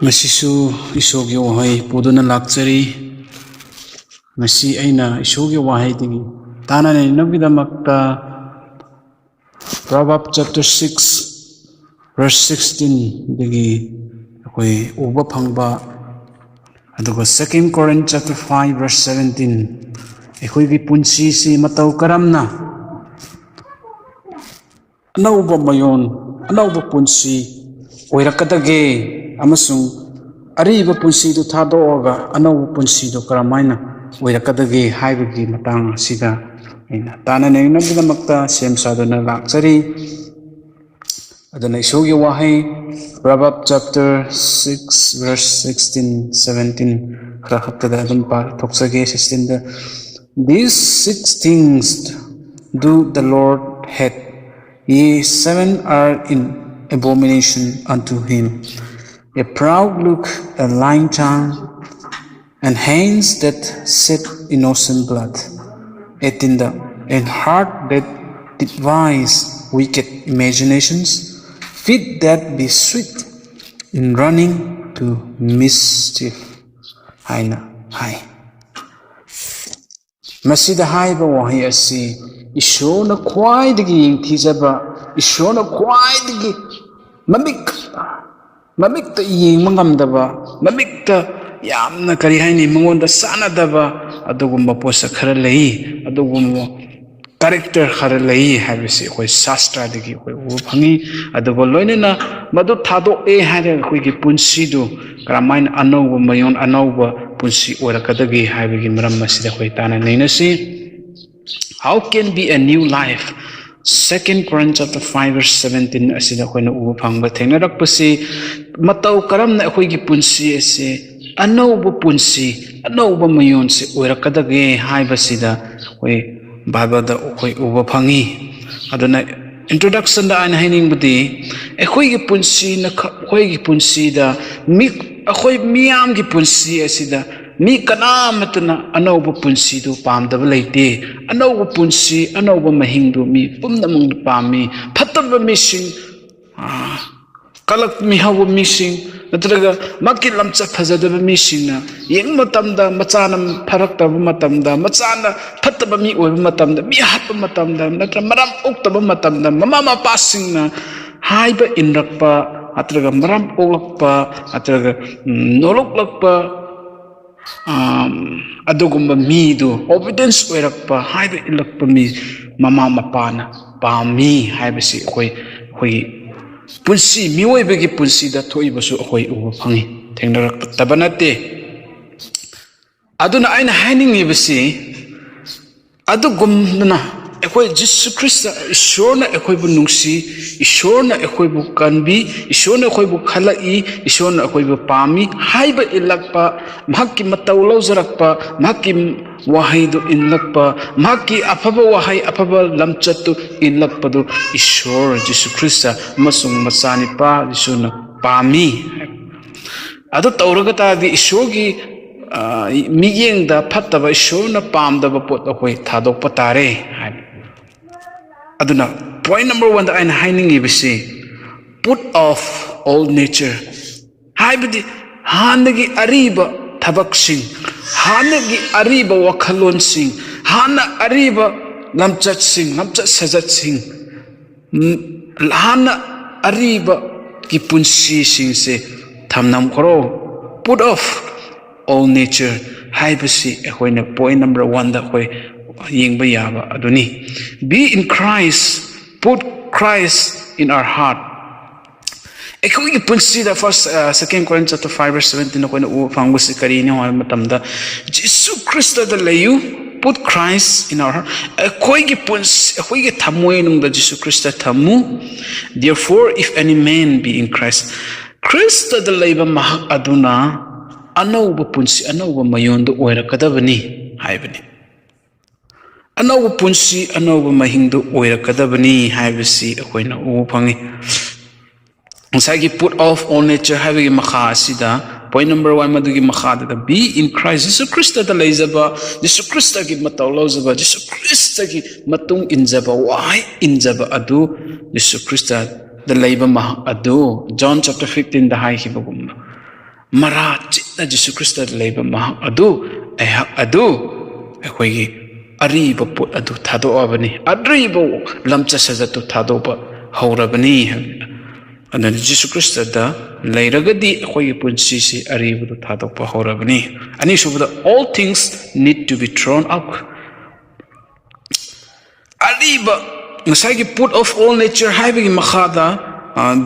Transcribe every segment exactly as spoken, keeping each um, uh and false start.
ꯉꯁꯤꯁꯨ ꯏꯁꯣꯔꯒꯤ ꯋꯥꯍꯩ ꯄꯨꯗꯨꯅ ꯂꯥꯛꯆꯔꯤ꯫ ꯉꯁꯤ ꯑꯩꯅ ꯏꯁꯣꯔꯒꯤ ꯋꯥꯍꯩꯗꯒꯤ ꯇꯥꯟꯅꯅꯕꯒꯤꯗꯃꯛꯇ Proverbs chapter six verse sixteen ꯗꯒꯤ ꯑꯩꯈꯣꯏ ꯎꯕ ꯐꯪꯕ, ꯑꯗꯨꯒ Second Corinth chapter five verse seventeen, ꯑꯩꯈꯣꯏꯒꯤ ꯄꯨꯟꯁꯤꯁꯤ ꯃꯇꯧ ꯀꯔꯝꯅ ꯑꯅꯧꯕ ꯃꯌꯣꯟ, ꯑꯅꯧꯕ ꯄꯨꯟꯁꯤ ꯑꯣꯏꯔꯛꯀꯗꯒꯦ ꯑꯃꯁꯨꯡ ꯑꯔꯤꯕ ꯄꯨꯟꯁꯤꯗꯨ ꯊꯥꯗꯣꯛꯑꯒ ꯑꯅꯧꯕ ꯄꯨꯟꯁꯤꯗꯨ ꯀꯔꯝꯍꯥꯏꯅ ꯑꯣꯏꯔꯛꯀꯗꯒꯦ ꯍꯥꯏꯕꯒꯤ ꯃꯇꯥꯡ ꯑꯁꯤꯗ ꯑꯩꯅ ꯇꯥꯟꯅꯅꯕꯒꯤꯗꯃꯛꯇ ꯁꯦꯝ ꯁꯥꯗꯨꯅ ꯂꯥꯛꯆꯔꯤ꯫ ꯑꯗꯨꯅ ꯏꯁꯣꯔꯒꯤ ꯋꯥꯍꯩ Proverbs chapter six verse sixteen, seventeen ꯈꯔ ꯈꯛꯇꯗ ꯑꯗꯨꯝ ꯄꯥꯊꯣꯛꯆꯒꯦ꯫ Sixteenꯗ, "These six things do the Lord hate, ye seven are in abomination unto him: a proud look, a lying tongue, and hands that shed innocent blood." Eighteenꯗ, "And heart that devise wicked imaginations, feet that be swift in running to mischief" ꯍꯥꯏꯅ ꯍꯥꯏ꯫ ꯃꯁꯤꯗ ꯍꯥꯏꯕ ꯋꯥꯍꯩ ꯑꯁꯤ ꯏꯁꯣꯔꯅ ꯈ꯭ꯋꯥꯏꯗꯒꯤ ꯌꯦꯡꯊꯤꯖꯕ, ꯏꯁꯣꯔꯅ ꯈ꯭ꯋꯥꯏꯗꯒꯤ ꯃꯃꯤꯠ, ꯃꯃꯤꯠꯇ ꯌꯦꯡꯕ ꯉꯝꯗꯕ, ꯃꯃꯤꯠꯇ ꯌꯥꯝꯅ, ꯀꯔꯤ ꯍꯥꯏꯅꯤ, ꯃꯉꯣꯟꯗ ꯆꯥꯟꯅꯗꯕ ꯑꯗꯨꯒꯨꯝꯕ ꯄꯣꯠꯁꯛ ꯈꯔ ꯂꯩ, ꯑꯗꯨꯒꯨꯝꯕ character ꯈꯔ ꯂꯩ ꯍꯥꯏꯕꯁꯤ ꯑꯩꯈꯣꯏ ꯁꯥꯁꯇ꯭ꯔꯗꯒꯤ ꯑꯩꯈꯣꯏ ꯎꯕ ꯐꯪꯉꯤ꯫ ꯑꯗꯨꯒ ꯂꯣꯏꯅꯅ ꯃꯗꯨ ꯊꯥꯗꯣꯛꯑꯦ ꯍꯥꯏꯔꯒ ꯑꯩꯈꯣꯏꯒꯤ ꯄꯨꯟꯁꯤꯗꯨ ꯀꯔꯝꯍꯥꯏꯅ ꯑꯅꯧꯕ ꯃꯌꯣꯟ, ꯑꯅꯧꯕ ꯄꯨꯟꯁꯤ ꯑꯣꯏꯔꯛꯀꯗꯒꯦ ꯍꯥꯏꯕꯒꯤ ꯃꯔꯝ ꯑꯁꯤꯗ ꯑꯩꯈꯣꯏ ꯇꯥꯟꯅ ꯅꯩꯅꯁꯤ꯫ How can be a new life? Second Corinth chapter five verse seventeen ꯑꯁꯤꯗ ꯑꯩꯈꯣꯏꯅ ꯎꯕ ꯐꯪꯕ, ꯊꯦꯡꯅꯔꯛꯄꯁꯤ, ꯃꯇꯧ ꯀꯔꯝꯅ ꯑꯩꯈꯣꯏꯒꯤ ꯄꯨꯟꯁꯤ ꯑꯁꯤ ꯑꯅꯧꯕ ꯄꯨꯟꯁꯤ, ꯑꯅꯧꯕ ꯃꯌꯣꯟꯁꯤ ꯑꯣꯏꯔꯛꯀꯗꯒꯦ ꯍꯥꯏꯕꯁꯤꯗ ꯑꯩꯈꯣꯏ ꯕꯥꯏꯕꯜꯗ ꯑꯩꯈꯣꯏ ꯎꯕ ꯐꯪꯉꯤ꯫ ꯑꯗꯨꯅ introductionꯗ ꯑꯩꯅ ꯍꯥꯏꯅꯤꯡꯕꯗꯤ, ꯑꯩꯈꯣꯏꯒꯤ ꯄꯨꯟꯁꯤꯅ ꯈ-, ꯑꯩꯈꯣꯏꯒꯤ ꯄꯨꯟꯁꯤꯗ ꯃꯤ, ꯑꯩꯈꯣꯏ ꯃꯤꯌꯥꯝꯒꯤ ꯄꯨꯟꯁꯤ ꯑꯁꯤꯗ ꯃꯤ ꯀꯅꯥꯃꯠꯇꯅ ꯑꯅꯧꯕ ꯄꯨꯟꯁꯤꯗꯨ ꯄꯥꯝꯗꯕ ꯂꯩꯇꯦ꯫ ꯑꯅꯧꯕ ꯄꯨꯟꯁꯤ, ꯑꯅꯧꯕ ꯃꯍꯤꯡꯗꯨ ꯃꯤ ꯄꯨꯝꯅꯃꯛꯅ ꯄꯥꯝꯃꯤ꯫ ꯐꯠꯇꯕ ꯃꯤꯁꯤꯡ, ꯑꯥ, ꯀꯂꯛ ꯃꯤꯍꯧꯕ ꯃꯤꯁꯤꯡ, ꯅꯠꯇ꯭ꯔꯒ ꯃꯍꯥꯛꯀꯤ ꯂꯝꯆꯠ ꯐꯖꯗꯕ ꯃꯤꯁꯤꯡꯅ ꯌꯦꯡꯕ ꯃꯇꯝꯗ, ꯃꯆꯥꯅ ꯐꯔꯛꯇꯕ ꯃꯇꯝꯗ, ꯃꯆꯥꯅ ꯐꯠꯇꯕ ꯃꯤ ꯑꯣꯏꯕ ꯃꯇꯝꯗ, ꯃꯤ ꯍꯥꯠꯄ ꯃꯇꯝꯗ, ꯅꯠꯇ꯭ꯔꯒ ꯃꯔꯝ ꯑꯣꯛꯇꯕ ꯃꯇꯝꯗ, ꯃꯃꯥ ꯃꯄꯥꯁꯤꯡꯅ ꯍꯥꯏꯕ ꯏꯟꯔꯛꯄ, ꯅꯠꯇ꯭ꯔꯒ ꯃꯔꯝ ꯑꯣꯛꯂꯛꯄ, ꯅꯠꯇ꯭ꯔꯒ, ꯎꯝ, ꯅꯣꯂꯣꯛꯂꯛꯄ, ꯑꯝ, ꯑꯗꯨꯒꯨꯝꯕ ꯃꯤꯗꯨ, obedience ꯑꯣꯏꯔꯛꯄ, ꯍꯥꯏꯕ ꯏꯜꯂꯛꯄ ꯃꯤ ꯃꯃꯥ ꯃꯄꯥꯅ ꯄꯥꯝꯃꯤ ꯍꯥꯏꯕꯁꯤ ꯑꯩꯈꯣꯏ, ꯑꯩꯈꯣꯏꯒꯤ ꯄꯨꯟꯁꯤ, ꯃꯤꯑꯣꯏꯕꯒꯤ ꯄꯨꯟꯁꯤꯗ ꯊꯣꯛꯏꯕꯁꯨ ꯑꯩꯈꯣꯏ ꯎꯕ ꯐꯪꯉꯤ, ꯊꯦꯡꯅꯔꯛꯇꯕ ꯅꯠꯇꯦ꯫ ꯑꯗꯨꯅ ꯑꯩꯅ ꯍꯥꯏꯅꯤꯡꯉꯤꯕꯁꯤ, ꯑꯗꯨꯒꯨꯝꯅ ꯑꯩꯈꯣꯏ ꯖꯤꯁꯨ ꯈ꯭ꯔꯤꯁꯇ, ꯏꯁꯣꯔꯅ ꯑꯩꯈꯣꯏꯕꯨ ꯅꯨꯡꯁꯤ, ꯏꯁꯣꯔꯅ ꯑꯩꯈꯣꯏꯕꯨ ꯀꯟꯕꯤ, ꯏꯁꯣꯔꯅ ꯑꯩꯈꯣꯏꯕꯨ ꯈꯜꯂꯛꯏ, ꯏꯁꯣꯔꯅ ꯑꯩꯈꯣꯏꯕꯨ ꯄꯥꯝꯃꯤ ꯍꯥꯏꯕ ꯏꯜꯂꯛꯄ, ꯃꯍꯥꯛꯀꯤ ꯃꯇꯧ ꯂꯧꯖꯔꯛꯄ, ꯃꯍꯥꯛꯀꯤ ꯋꯥꯍꯩꯗꯨ ꯏꯜꯂꯛꯄ, ꯃꯍꯥꯛꯀꯤ ꯑꯐꯕ ꯋꯥꯍꯩ, ꯑꯐꯕ ꯂꯝꯆꯠꯇꯨ ꯏꯜꯂꯛꯄꯗꯨ ꯏꯁꯣꯔ ꯖꯤꯁꯨ ꯈ꯭ꯔꯤꯁꯇ ꯑꯃꯁꯨꯡ ꯃꯆꯥꯅꯤꯄꯥ ꯖꯤꯁꯨꯅ ꯄꯥꯝꯃꯤ꯫ ꯑꯗꯨ ꯇꯧꯔꯒ ꯇꯥꯔꯗꯤ ꯏꯁꯣꯔꯒꯤ, ꯑ, ꯃꯤꯠꯌꯦꯡꯗ ꯐꯠꯇꯕ, ꯏꯁꯣꯔꯅ ꯄꯥꯝꯗꯕ ꯄꯣꯠ ꯑꯩꯈꯣꯏ ꯊꯥꯗꯣꯛꯄ ꯇꯥꯔꯦ ꯍꯥꯏ꯫ ꯑꯗꯨꯅ point number one ꯗ ꯑꯩꯅ ꯍꯥꯏꯅꯤꯡꯉꯤꯕꯁꯤ, put off old nature, ꯍꯥꯏꯕꯗꯤ ꯍꯥꯟꯅꯒꯤ ꯑꯔꯤꯕ ꯊꯕꯛꯁꯤꯡ, ꯍꯥꯟꯅꯒꯤ ꯑꯔꯤꯕ ꯋꯥꯈꯜꯂꯣꯟꯁꯤꯡ, ꯍꯥꯟꯅ ꯑꯔꯤꯕ ꯂꯝꯆꯠꯁꯤꯡ, ꯂꯝꯆꯠ ꯁꯥꯖꯠꯁꯤꯡ, ꯎꯝ, ꯍꯥꯟꯅ ꯑꯔꯤꯕꯒꯤ ꯄꯨꯟꯁꯤꯁꯤꯡꯁꯦ ꯊꯝꯅꯝꯈ꯭ꯔꯣ꯫ Put off old nature ꯍꯥꯏꯕꯁꯤ ꯑꯩꯈꯣꯏꯅ point number one ꯗ ꯑꯩꯈꯣꯏ ꯌꯦꯡꯕ ꯌꯥꯕ ꯑꯗꯨꯅꯤ꯫ Be in Christ, put Christ in our heart꯫ ꯑꯩꯈꯣꯏꯒꯤ ꯄꯨꯟꯁꯤꯗ first, ꯑ, Second Corinthians chapter five verse seventeen ꯑꯩꯈꯣꯏꯅ ꯎꯕ ꯐꯪꯕꯁꯤ ꯀꯔꯤꯅꯣ ꯍꯥꯏꯕ ꯃꯇꯝꯗ, ꯖꯤꯁꯨ ꯈ꯭ꯔꯤꯁꯇꯗ ꯂꯩꯌꯨ, put Christ in our heart꯫ ꯑꯩꯈꯣꯏꯒꯤ ꯄꯨꯟꯁꯤ, ꯑꯩꯈꯣꯏꯒꯤ ꯊꯃꯣꯏꯅꯨꯡꯗ ꯖꯤꯁꯨ ꯈ꯭ꯔꯤꯁꯇ ꯊꯝꯃꯨ꯫ Therefore, if any man be in Christ, ꯈ꯭ꯔꯤꯁꯇꯗ ꯂꯩꯕ ꯃꯍꯥꯛ ꯑꯗꯨꯅ ꯑꯅꯧꯕ ꯄꯨꯟꯁꯤ, ꯑꯅꯧꯕ ꯃꯌꯣꯟꯗꯨ ꯑꯣꯏꯔꯛꯀꯗꯕꯅꯤ ꯍꯥꯏꯕꯅꯤ꯫ ꯑꯅꯧꯕ ꯄꯨꯟꯁꯤ, ꯑꯅꯧꯕ ꯃꯍꯤꯡꯗꯨ ꯑꯣꯏꯔꯛꯀꯗꯕꯅꯤ ꯍꯥꯏꯕꯁꯤ ꯑꯩꯈꯣꯏꯅ ꯎꯕ ꯐꯪꯉꯤ꯫ ꯉꯁꯥꯏꯒꯤ put off old nature ꯍꯥꯏꯕꯒꯤ ꯃꯈꯥ ꯑꯁꯤꯗ, point number one, ꯃꯗꯨꯒꯤ ꯃꯈꯥꯗꯨꯗ be in Christ, ꯖꯤꯁꯨ ꯈ꯭ꯔꯤꯁꯇꯗ ꯂꯩꯖꯕ, ꯖꯤꯁꯨ ꯈ꯭ꯔꯤꯁꯇꯒꯤ ꯃꯇꯧ ꯂꯧꯖꯕ, ꯖꯤꯁꯨ ꯈ꯭ꯔꯤꯁꯇꯒꯤ ꯃꯇꯨꯡ ꯏꯟꯖꯕ, ꯋꯥꯍꯩ ꯏꯟꯖꯕ ꯑꯗꯨ ꯖꯤꯁꯨ ꯈ꯭ꯔꯤꯁꯇ ꯗ ꯂꯩꯕ ꯃꯍꯥꯛ ꯑꯗꯨ, John chapter fifteen ꯗ ꯍꯥꯏꯈꯤꯕꯒꯨꯝꯅ, ꯃꯔꯥ ꯆꯤꯠꯅ ꯖꯤꯁꯨ ꯈ꯭ꯔꯤꯁꯇꯗ ꯂꯩꯕ ꯃꯍꯥꯛ ꯑꯗꯨ, ꯑꯩꯍꯥꯛ ꯑꯗꯨ ꯑꯩꯈꯣꯏꯒꯤ ꯑꯔꯤꯕ ꯄꯣꯠ ꯑꯗꯨ ꯊꯥꯗꯣꯛꯑꯕꯅꯤ, ꯑꯔꯤꯕ ꯂꯝꯆꯠ ꯁꯥꯖꯠꯇꯨ ꯊꯥꯗꯣꯛꯄ ꯍꯧꯔꯕꯅꯤ ꯍꯥꯏꯕꯅꯤꯅ꯫ ꯑꯗꯨꯅ ꯖꯤꯁꯨ ꯈ꯭ꯔꯤꯁꯇꯗ ꯂꯩꯔꯒꯗꯤ ꯑꯩꯈꯣꯏꯒꯤ ꯄꯨꯟꯁꯤꯁꯤ ꯑꯔꯤꯕꯗꯨ ꯊꯥꯗꯣꯛꯄ ꯍꯧꯔꯕꯅꯤ꯫ ꯑꯅꯤꯁꯨꯕꯗ, all things need to be thrown out. ꯑꯔꯤꯕ, ꯉꯁꯥꯏꯒꯤ put off all nature ꯍꯥꯏꯕꯒꯤ ꯃꯈꯥꯗ,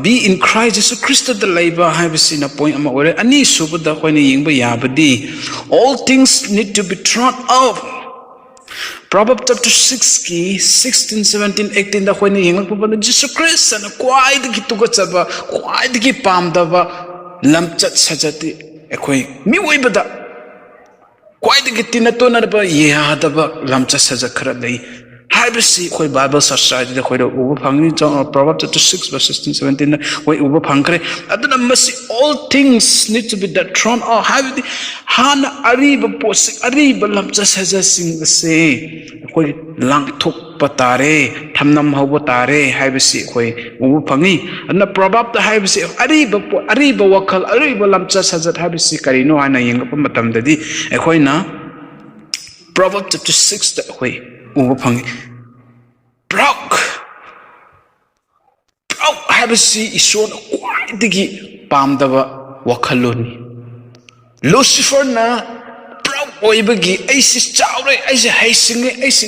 be in Christ, ꯖꯤꯁꯨ ꯈ꯭ꯔꯤꯁꯇꯗ ꯂꯩꯕ ꯍꯥꯏꯕꯁꯤꯅ point ꯑꯃ ꯑꯣꯏꯔꯦ꯫ ꯑꯅꯤꯁꯨꯕꯗ ꯑꯩꯈꯣꯏꯅ ꯌꯦꯡꯕ ꯌꯥꯕꯗꯤ, all things need to be thrown out. Proverbs chapter six ꯀꯤ sixteen, seventeen, eighteen ꯗ ꯑꯩꯈꯣꯏꯅ ꯌꯦꯡꯂꯛꯄ ꯃꯇꯝꯗ, ꯖꯤꯁꯨ ꯈ꯭ꯔꯤꯁꯇꯅ ꯈ꯭ꯋꯥꯏꯗꯒꯤ ꯇꯨꯀꯠꯆꯕ, ꯈ꯭ꯋꯥꯏꯗꯒꯤ ꯄꯥꯝꯗꯕ ꯂꯝꯆꯠ ꯁꯥꯖꯠꯇꯤ ꯑꯩꯈꯣꯏ ꯃꯤꯑꯣꯏꯕꯗ ꯈ꯭ꯋꯥꯏꯗꯒꯤ ꯇꯤꯟꯅ ꯇꯣꯟꯅꯔꯕ ꯌꯥꯗꯕ ꯂꯝꯆꯠ ꯁꯥꯖꯠ ꯈꯔ ꯂꯩ ꯍꯥꯏꯕꯁꯤ ꯑꯩꯈꯣꯏ Bible Society ꯗ ꯑꯩꯈꯣꯏꯗ ꯎꯕ ꯐꯪꯏ꯫ Proverbs chapter six verse sixteen, seventeen ꯗ ꯑꯩꯈꯣꯏ ꯎꯕ ꯐꯪꯈ꯭ꯔꯦ꯫ ꯑꯗꯨꯅ ꯃꯁꯤ all things need to be thrown out ꯍꯥꯏꯕꯗꯤ, ꯍꯥꯟꯅ ꯑꯔꯤꯕ ꯄꯣꯠꯁꯤꯡ, ꯑꯔꯤꯕ ꯂꯝꯆꯠ ꯁꯥꯖꯠꯁꯤꯡ ꯑꯁꯦ ꯑꯩꯈꯣꯏ ꯂꯥꯡꯊꯣꯛꯄ ꯇꯥꯔꯦ, ꯊꯝꯅꯝ ꯍꯧꯕ ꯇꯥꯔꯦ ꯍꯥꯏꯕꯁꯤ ꯑꯩꯈꯣꯏ ꯎꯕ ꯐꯪꯏ꯫ ꯑꯗꯨꯅ Proverbs ꯇ ꯍꯥꯏꯕꯁꯤ ꯑꯔꯤꯕ ꯄꯣꯠ, ꯑꯔꯤꯕ ꯋꯥꯈꯜ, ꯑꯔꯤꯕ ꯂꯝꯆꯠ ꯁꯥꯖꯠ ꯍꯥꯏꯕꯁꯤ ꯀꯔꯤꯅꯣ ꯍꯥꯏꯅ ꯌꯦꯡꯂꯛꯄ ꯃꯇꯝꯗꯗꯤ, ꯑꯩꯈꯣꯏꯅ Proverbs chapter six ꯇ ꯑꯩꯈꯣꯏ ꯎꯕ ꯐꯪꯏ꯫ Proud, proud ꯍꯥꯏꯕꯁꯤ ꯏꯁꯣꯔꯅ ꯈ꯭ꯋꯥꯏꯗꯒꯤ ꯄꯥꯝꯗꯕ ꯋꯥꯈꯜꯂꯣꯟꯅꯤ꯫ Lucifer ꯅ proud ꯑꯣꯏꯕꯒꯤ, "ꯑꯩꯁꯤ ꯆꯥꯎꯔꯦ, ꯑꯩꯁꯤ ꯍꯩꯁꯤꯡꯉꯦ, ꯑꯩꯁꯤ,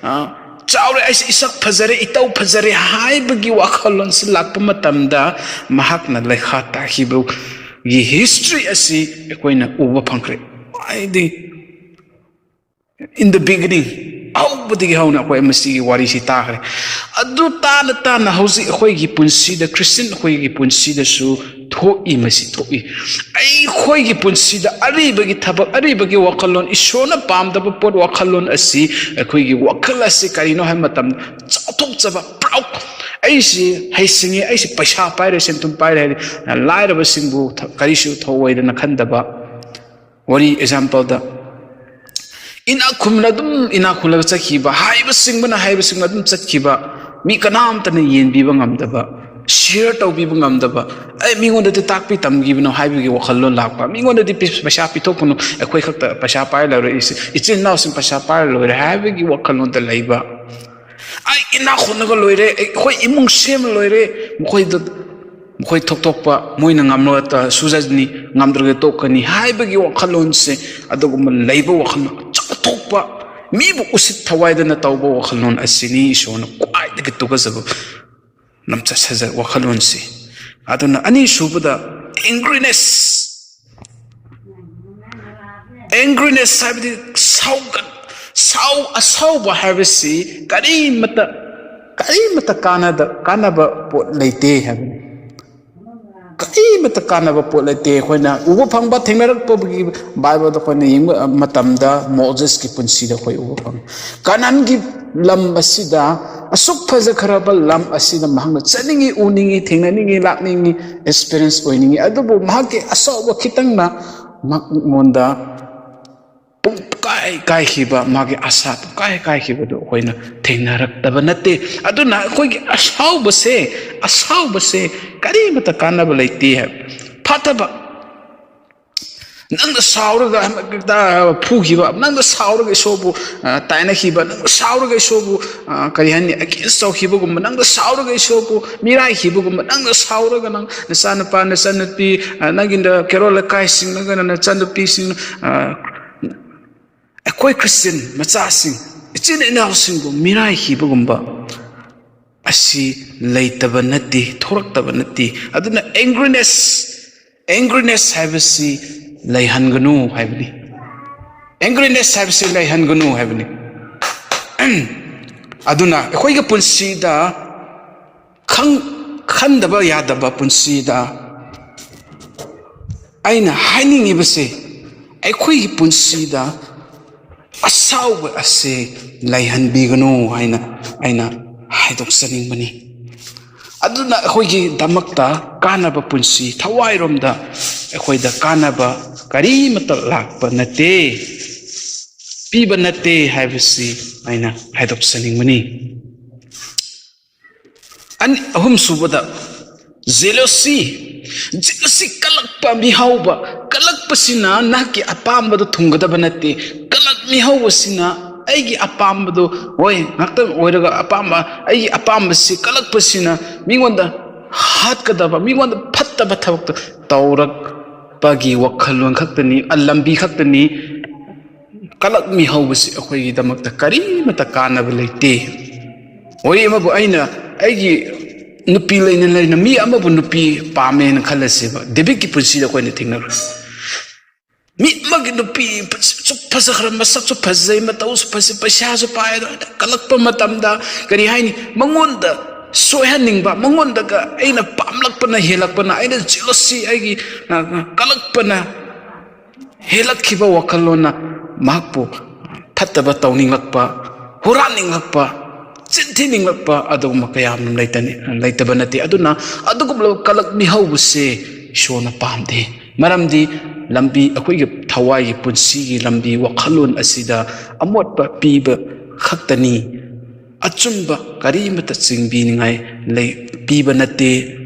ꯑ, ꯆꯥꯎꯔꯦ, ꯑꯩꯁꯤ ꯏꯁꯛ ꯐꯖꯔꯦ, ꯏꯇꯧ ꯐꯖꯔꯦ" ꯍꯥꯏꯕꯒꯤ ꯋꯥꯈꯜꯂꯣꯟꯁꯤ ꯂꯥꯛꯄ ꯃꯇꯝꯗ, ꯃꯍꯥꯛꯅ ꯂꯩꯈꯥ ꯇꯥꯈꯤꯕꯒꯤ history ꯑꯁꯤ ꯑꯩꯈꯣꯏꯅ ꯎꯕ ꯐꯪꯈ꯭ꯔꯦ꯫ ꯈ꯭ꯋꯥꯏꯗꯒꯤ, in the beginning, ꯑꯍꯧꯕꯗꯒꯤ ꯍꯧꯅ ꯑꯩꯈꯣꯏ ꯃꯁꯤꯒꯤ ꯋꯥꯔꯤꯁꯤ ꯇꯥꯈ꯭ꯔꯦ꯫ ꯑꯗꯨ ꯇꯥꯅ ꯇꯥꯅ ꯍꯧꯖꯤꯛ ꯑꯩꯈꯣꯏꯒꯤ ꯄꯨꯟꯁꯤꯗ, Christian ꯑꯩꯈꯣꯏꯒꯤ ꯄꯨꯟꯁꯤꯗꯁꯨ ꯊꯣꯛꯏ, ꯃꯁꯤ ꯊꯣꯛꯏ꯫ ꯑꯩꯈꯣꯏꯒꯤ ꯄꯨꯟꯁꯤꯗ ꯑꯔꯤꯕꯒꯤ ꯊꯕꯛ, ꯑꯔꯤꯕꯒꯤ ꯋꯥꯈꯜꯂꯣꯟ, ꯏꯁꯣꯔꯅ ꯄꯥꯝꯗꯕ ꯄꯣꯠ, ꯋꯥꯈꯜꯂꯣꯟ ꯑꯁꯤ ꯑꯩꯈꯣꯏꯒꯤ ꯋꯥꯈꯜ ꯑꯁꯤ ꯀꯔꯤꯅꯣ ꯍꯥꯏꯕ ꯃꯇꯝꯗ, ꯆꯥꯎꯊꯣꯛꯆꯕ, proud, "ꯑꯩꯁꯤ ꯍꯩꯁꯤꯡꯉꯤ, ꯑꯩꯁꯤ ꯄꯩꯁꯥ ꯄꯥꯏꯔꯦ, ꯁꯦꯟꯊꯨꯝ ꯄꯥꯏꯔꯦ" ꯍꯥꯏꯗꯤ ꯂꯥꯏꯔꯕꯁꯤꯡꯕꯨ ꯊ-, ꯀꯔꯤꯁꯨ ꯊꯧꯑꯣꯏꯗꯅ ꯈꯟꯗꯕ꯫ ꯋꯥꯔꯤ example ꯗ, ꯏꯅꯥꯛ ꯈꯨꯟꯕꯅ ꯑꯗꯨꯝ ꯏꯅꯥꯛ ꯈꯨꯜꯂꯒ ꯆꯠꯈꯤꯕ, ꯍꯥꯏꯕꯁꯤꯡꯕꯅ ꯍꯥꯏꯕꯁꯤꯡꯕ ꯑꯗꯨꯝ ꯆꯠꯈꯤꯕ, ꯃꯤ ꯀꯅꯥꯝꯇꯅ ꯌꯦꯡꯕꯤꯕ ꯉꯝꯗꯕ, ꯁꯤꯌꯔ ꯇꯧꯕꯤꯕ ꯉꯝꯗꯕ, ꯑꯩ ꯃꯤꯉꯣꯟꯗꯗꯤ ꯇꯥꯛꯄꯤ ꯇꯝꯈꯤꯕꯅꯣ ꯍꯥꯏꯕꯒꯤ ꯋꯥꯈꯜꯂꯣꯟ ꯂꯥꯛꯄ, ꯃꯤꯉꯣꯟꯗꯗꯤ ꯄꯤ- ꯄꯩꯁꯥ ꯄꯤꯊꯣꯛꯄꯅꯣ, ꯑꯩꯈꯣꯏ ꯈꯛꯇ ꯄꯩꯁꯥ ꯄꯥꯏꯔ ꯂꯩꯔꯦ, ꯏꯆꯤ- ꯏꯆꯤꯜ ꯏꯅꯥꯎꯁꯤꯡ ꯄꯩꯁꯥ ꯄꯥꯏꯔ ꯂꯣꯏꯔꯦ ꯍꯥꯏꯕꯒꯤ ꯋꯥꯈꯜꯂꯣꯟꯗ ꯂꯩꯕ, ꯑꯩ ꯏꯅꯥꯛ ꯈꯨꯟꯅꯒ ꯂꯣꯏꯔꯦ, ꯑꯩꯈꯣꯏ ꯏꯃꯨꯡ ꯁꯦꯝꯃ ꯂꯣꯏꯔꯦ, ꯃꯈꯣꯏꯗ ꯃꯈꯣꯏ ꯊꯣꯛꯊꯣꯛꯄ, ꯃꯣꯏꯅ ꯉꯝꯂꯒ ꯁꯨꯖꯅꯤ, ꯉꯝꯗ꯭ꯔꯒ ꯇꯣꯛꯀꯅꯤ ꯍꯥꯏꯕꯒꯤ ꯋꯥꯈꯜꯂꯣꯟꯁꯦ, ꯑꯗꯨꯒꯨꯝꯕ ꯂꯩꯕ ꯋꯥꯈꯜꯂꯣꯟ ꯆꯥꯎꯊꯣꯛꯄ, ꯃꯤꯕꯨ ꯎꯁꯤꯠ ꯊꯋꯥꯏꯗꯅ ꯇꯧꯕ ꯋꯥꯈꯜꯂꯣꯟ ꯑꯁꯤꯅꯤ ꯏꯁꯣꯔꯅ ꯈ꯭ꯋꯥꯏꯗꯒꯤ ꯇꯨꯀꯠꯆꯕ ꯂꯝꯆꯠ ꯁꯥꯖꯠ ꯋꯥꯈꯜꯂꯣꯟꯁꯤ꯫ ꯑꯗꯨꯅ ꯑꯅꯤꯁꯨꯕꯗ, ꯑꯦꯡꯒ꯭ꯔꯤꯅꯦꯁ꯫ ꯑꯦꯡꯒ꯭ꯔꯤꯅꯦꯁ ꯍꯥꯏꯕꯗꯤ ꯁꯥꯎꯒꯠ ꯁꯥꯎ ꯑꯁꯥꯎꯕ ꯍꯥꯏꯕꯁꯤ ꯀꯔꯤꯃꯇ ꯀꯔꯤꯃꯇ ꯀꯥꯟꯅꯗ ꯀꯥꯟꯅꯕ ꯄꯣꯠ ꯂꯩꯇꯦ ꯍꯥꯏꯕꯅꯤ꯫ ꯀꯔꯤꯃꯇ ꯀꯥꯟꯅꯕ ꯄꯣꯠ ꯂꯩꯇꯦ꯫ ꯑꯩꯈꯣꯏꯅ ꯎꯕ ꯐꯪꯕ, ꯊꯦꯡꯅꯔꯛꯄꯒꯤ ꯕꯥꯏꯕꯜꯗ ꯑꯩꯈꯣꯏꯅ ꯌꯦꯡꯕ ꯃꯇꯝꯗ ꯃꯣꯖꯦꯁꯀꯤ ꯄꯨꯟꯁꯤꯗ ꯑꯩꯈꯣꯏ ꯎꯕ ꯐꯪꯉꯤ꯫ ꯀꯅꯥꯟꯒꯤ ꯂꯝ ꯑꯁꯤꯗ, ꯑꯁꯨꯛ ꯐꯖꯈ꯭ꯔꯕ ꯂꯝ ꯑꯁꯤꯗ ꯃꯍꯥꯛꯅ ꯆꯠꯅꯤꯡꯉꯤ, ꯎꯅꯤꯡꯉꯤ, ꯊꯦꯡꯅꯅꯤꯡꯉꯤ, ꯂꯥꯛꯅꯤꯡꯉꯤ, ꯑꯦꯛꯁꯄꯤꯔꯤꯌꯦꯟꯁ ꯑꯣꯏꯅꯤꯡꯉꯤ꯫ ꯑꯗꯨꯕꯨ ꯃꯍꯥꯛꯀꯤ ꯑꯁꯥꯎꯕ ꯈꯤꯇꯪꯅ ꯃꯉꯣꯟꯗ ꯄꯨꯡꯀꯥꯏ ꯀꯥꯏꯈꯤꯕ, ꯃꯥꯒꯤ ꯑꯁꯥ ꯄꯨꯡꯀꯥꯏ ꯀꯥꯏꯈꯤꯕꯗꯨ ꯑꯩꯈꯣꯏꯅ ꯊꯦꯡꯅꯔꯛꯇꯕ ꯅꯠꯇꯦ꯫ ꯑꯗꯨꯅ ꯑꯩꯈꯣꯏꯒꯤ ꯑꯁꯥꯎꯕꯁꯦ, ꯑꯁꯥꯎꯕꯁꯦ ꯀꯔꯤꯃꯇ ꯀꯥꯟꯅꯕ ꯂꯩꯇꯦ ꯍꯥꯏꯕ꯫ ꯐꯠꯇꯕ, ꯅꯪꯅ ꯁꯥꯎꯔꯒ ꯍꯦꯛꯇ ꯐꯨꯈꯤꯕ, ꯅꯪꯅ ꯁꯥꯎꯔꯒ ꯏꯁꯣꯔꯕꯨ, ꯑ, ꯇꯥꯏꯅꯈꯤꯕ, ꯅꯪꯅ ꯁꯥꯎꯔꯒ ꯏꯁꯣꯔꯕꯨ, ꯑ, ꯀꯔꯤ ꯍꯥꯏꯅꯤ, ꯑꯦꯒꯦꯟꯁ ꯇꯧꯈꯤꯕꯒꯨꯝꯕ, ꯅꯪꯅ ꯁꯥꯎꯔꯒ ꯏꯁꯣꯔꯕꯨ ꯃꯤꯔꯥꯏꯈꯤꯕꯒꯨꯝꯕ, ꯅꯪꯅ ꯁꯥꯎꯔꯒ ꯅꯪ ꯅꯆꯥꯅꯨꯄꯥ, ꯅꯆꯥꯅꯨꯄꯤ, ꯑ, ꯅꯪꯒꯤ ꯀꯦꯔꯣꯜ ꯂꯩꯀꯥꯏꯁꯤꯡ, ꯅꯪꯒꯤ ꯅꯆꯥꯅꯨꯄꯤꯁꯤꯡ, ꯑ, ꯑꯩꯈꯣꯏ ꯈ꯭ꯔꯤꯁꯇꯤꯌꯟ ꯃꯆꯥꯁꯤꯡ, ꯏꯆꯤꯟ ꯏꯅꯥꯎꯁꯤꯡꯕꯨ ꯃꯤꯔꯥꯏꯈꯤꯕꯒꯨꯝꯕ ꯑꯁꯤ ꯂꯩꯇꯕ ꯅꯠꯇꯦ, ꯊꯣꯔꯛꯇꯕ ꯅꯠꯇꯦ꯫ ꯑꯗꯨꯅ ꯑꯦꯡꯒ꯭ꯔꯤꯅꯦꯁ, ꯑꯦꯡꯒ꯭ꯔꯤꯅꯦꯁ ꯍꯥꯏꯕꯁꯤ ꯂꯩꯍꯟꯒꯅꯨ ꯍꯥꯏꯕꯅꯤ꯫ ꯑꯦꯡꯒ꯭ꯔꯤꯅꯦꯁ ꯍꯥꯏꯕꯁꯤ ꯂꯩꯍꯟꯒꯅꯨ ꯍꯥꯏꯕꯅꯤ꯫ ꯑꯗꯨꯅ ꯑꯩꯈꯣꯏꯒꯤ ꯄꯨꯟꯁꯤꯗ ꯈꯪ-, ꯈꯟꯗꯕ ꯌꯥꯗꯕ ꯄꯨꯟꯁꯤꯗ ꯑꯩꯅ ꯍꯥꯏꯅꯤꯡꯉꯤꯕꯁꯦ, ꯑꯩꯈꯣꯏꯒꯤ ꯄꯨꯟꯁꯤꯗ ꯑꯁꯥꯎꯕ ꯑꯁꯦ ꯂꯩꯍꯟꯕꯤꯒꯅꯨ ꯍꯥꯏꯅ ꯑꯩꯅ ꯍꯥꯏꯗꯣꯛꯆꯅꯤꯡꯕꯅꯤ꯫ ꯑꯗꯨꯅ ꯑꯩꯈꯣꯏꯒꯤꯗꯃꯛꯇ ꯀꯥꯟꯅꯕ ꯄꯨꯟꯁꯤ, ꯊꯋꯥꯏꯔꯣꯝꯗ ꯑꯩꯈꯣꯏꯗ ꯀꯥꯟꯅꯕ ꯀꯔꯤꯃꯠꯇ ꯂꯥꯛꯄ ꯅꯠꯇꯦ, ꯄꯤꯕ ꯅꯠꯇꯦ ꯍꯥꯏꯕꯁꯤ ꯑꯩꯅ ꯍꯥꯏꯗꯣꯛꯆꯅꯤꯡꯕꯅꯤ꯫ ꯑꯅꯤ ꯑꯍꯨꯝ ꯁꯨꯕꯗ, ꯖꯦꯂꯣꯁꯤ꯫ ꯖꯦꯂꯣꯁꯤ, ꯀꯜꯂꯛꯄ ꯃꯤꯍꯧꯕ꯫ ꯀꯜꯂꯛꯄꯁꯤꯅ ꯅꯍꯥꯛꯀꯤ ꯑꯄꯥꯝꯕꯗꯨ ꯊꯨꯡꯒꯗꯕ ꯅꯠꯇꯦ꯫ ꯀꯜꯂꯛ ꯃꯤꯍꯧꯕꯁꯤꯅ ꯑꯩꯒꯤ ꯑꯄꯥꯝꯕꯗꯨ, ꯍꯣꯏ, ꯉꯥꯛꯇꯪ ꯑꯣꯏꯔꯒ ꯑꯄꯥꯝꯕ, ꯑꯩꯒꯤ ꯑꯄꯥꯝꯕꯁꯤ ꯀꯜꯂꯛꯄꯁꯤꯅ ꯃꯤꯉꯣꯟꯗ ꯍꯥꯠꯀꯗꯕ, ꯃꯤꯉꯣꯟꯗ ꯐꯠꯇꯕ ꯊꯕꯛꯇ ꯇꯧꯔꯛꯄꯒꯤ ꯋꯥꯈꯜꯂꯣꯟ ꯈꯛꯇꯅꯤ, ꯑ, ꯂꯝꯕꯤ ꯈꯛꯇꯅꯤ꯫ ꯀꯂꯛ ꯃꯤꯍꯧꯕꯁꯤ ꯑꯩꯈꯣꯏꯒꯤꯗꯃꯛꯇ ꯀꯔꯤꯃꯠꯇ ꯀꯥꯟꯅꯕ ꯂꯩꯇꯦ꯫ ꯋꯥꯔꯤ ꯑꯃꯕꯨ ꯑꯩꯅ ꯑꯩꯒꯤ ꯅꯨꯄꯤ ꯂꯩꯅ ꯂꯩꯅ ꯃꯤ ꯑꯃꯕꯨ ꯅꯨꯄꯤ ꯄꯥꯝꯃꯦꯅ ꯈꯜꯂꯁꯦꯕ, ꯗꯦꯕꯤꯠꯀꯤ ꯄꯨꯟꯁꯤꯗ ꯑꯩꯈꯣꯏꯅ ꯊꯦꯡꯅꯔꯨ꯫ ꯃꯤ ꯑꯃꯒꯤ ꯅꯨꯄꯤ ꯁꯨꯛ ꯐꯖꯈ꯭ꯔ, ꯃꯁꯛꯁꯨ ꯐꯖꯩ, ꯃꯇꯧꯁꯨ ꯐꯖꯩ, ꯄꯩꯁꯥꯁꯨ ꯄꯥꯏ, ꯑꯗꯣ ꯑꯩꯅ ꯀꯜꯂꯛꯄ ꯃꯇꯝꯗ ꯀꯔꯤ ꯍꯥꯏꯅꯤ, ꯃꯉꯣꯟꯗ ꯁꯣꯏꯍꯟꯅꯤꯡꯕ, ꯃꯉꯣꯟꯗꯒ ꯑꯩꯅ ꯄꯥꯝꯂꯛꯄꯅ ꯍꯦꯜꯂꯛꯄꯅ, ꯑꯩꯅ ꯖꯦꯂꯣꯁꯤ, ꯑꯩꯒꯤ, ꯑ, ꯀꯜꯂꯛꯄꯅ ꯍꯦꯜꯂꯛꯈꯤꯕ ꯋꯥꯈꯜꯂꯣꯟꯅ ꯃꯍꯥꯛꯄꯨ ꯐꯠꯇꯕ ꯇꯧꯅꯤꯡꯂꯛꯄ, ꯍꯨꯔꯥꯟꯅꯤꯡꯂꯛꯄ, ꯆꯤꯟꯊꯤꯅꯤꯡꯂꯛꯄ ꯑꯗꯨꯒꯨꯝꯕ ꯀꯌꯥ ꯑꯃ ꯂꯩꯇꯅꯤ-, ꯂꯩꯇꯕ ꯅꯠꯇꯦ꯫ ꯑꯗꯨꯅ ꯑꯗꯨꯒꯨꯝꯂꯕ ꯀꯂꯛ ꯃꯤꯍꯧꯕꯁꯦ ꯏꯁꯣꯔꯅ ꯄꯥꯝꯗꯦ꯫ ꯃꯔꯝꯗꯤ ꯂꯝꯕꯤ, ꯑꯩꯈꯣꯏꯒꯤ ꯊꯋꯥꯏꯒꯤ ꯄꯨꯟꯁꯤꯒꯤ ꯂꯝꯕꯤ, ꯋꯥꯈꯜꯂꯣꯟ ꯑꯁꯤꯗ ꯑꯃꯣꯠꯄ ꯄꯤꯕ ꯈꯛꯇꯅꯤ꯫ ꯑꯆꯨꯝꯕ ꯀꯔꯤꯃꯠꯇ ꯆꯤꯡꯕꯤꯅꯤꯡꯉꯥꯏ ꯂꯩ, ꯄꯤꯕ ꯅꯠꯇꯦ,